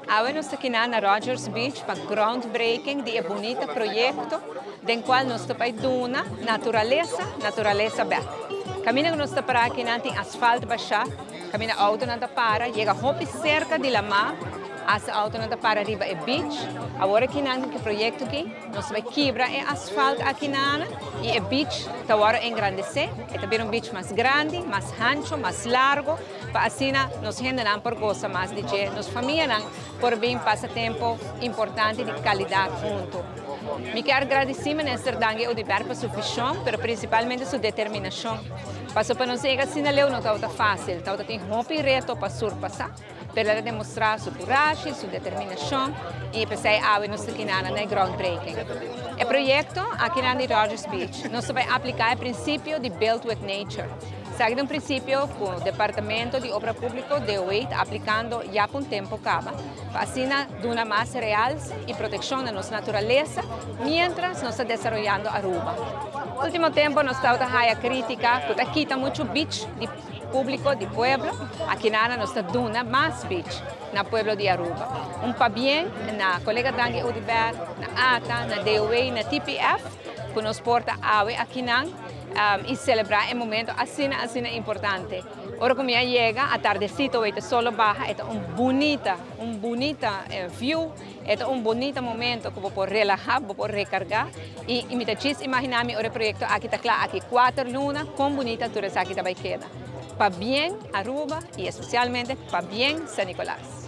Awe nos ta akinan na Rogers Beach pa groundbreaking di e bunita proyecto den cual nos ta bay duna naturalesa, naturalesa bek. Caminda cu nos ta para akinan tin asfalt basha, caminda autonan ta para, yega hopi cerca di lama, hasta autonan ta para riba e beach. Awor akinan cu e proyecto aki nos ta bay kibra e asfalt akinan y e beach ta worde engrandece, e ta bira un beach mas grandi, mas hancho, mas largo. Pa asina nos hendenan por gosa mas di dje, nos famianan por bin pasa tempo importante di calidad hunto. Mi kier gradici Minister Dangui Oduber pa su vision, pero principalmente su determinacion. Paso pa nos yega asina leu no tabata facil, tabata tin hopi reto pa surpasa, pero el a demostra su curashi, su determinacion y p'esey awe nos ta kinana na e groundbreaking. E proyecto akinan di Rogers Beach, nos ta bay aplica e principio di Build with Nature. Esaki ta un prinsipio ku Departamento di Obra Públiko, DOE, ta aplikando ya pa un tempu kaba, pa asina duna mas realse i protekshon na nos naturalesa miéntras nos ta desaroyando Aruba. Último tempu nos tabata haya krítika ku ta kita muchu beach di públiko, di pueblo. Akinana nos ta duna mas beach na pueblo di Aruba. Un pabien na kolega Dangui Oduber, na ata, na DOE, na TPF ku nos por ta awe akinan. I selebrá e momento asina asina importante. Ora ku mi a yega atardesito wei ta solo baha e ta un bunita un bunita view, e ta un bunita momento ku bo por relahá, bo por rekargá i mi ta djis imaginá mi ora e proyekto aki ta kla aki kuater luna kon bunita tur esaki ta bai keda. Pabien Aruba i espesialmente pabien San Nicolas.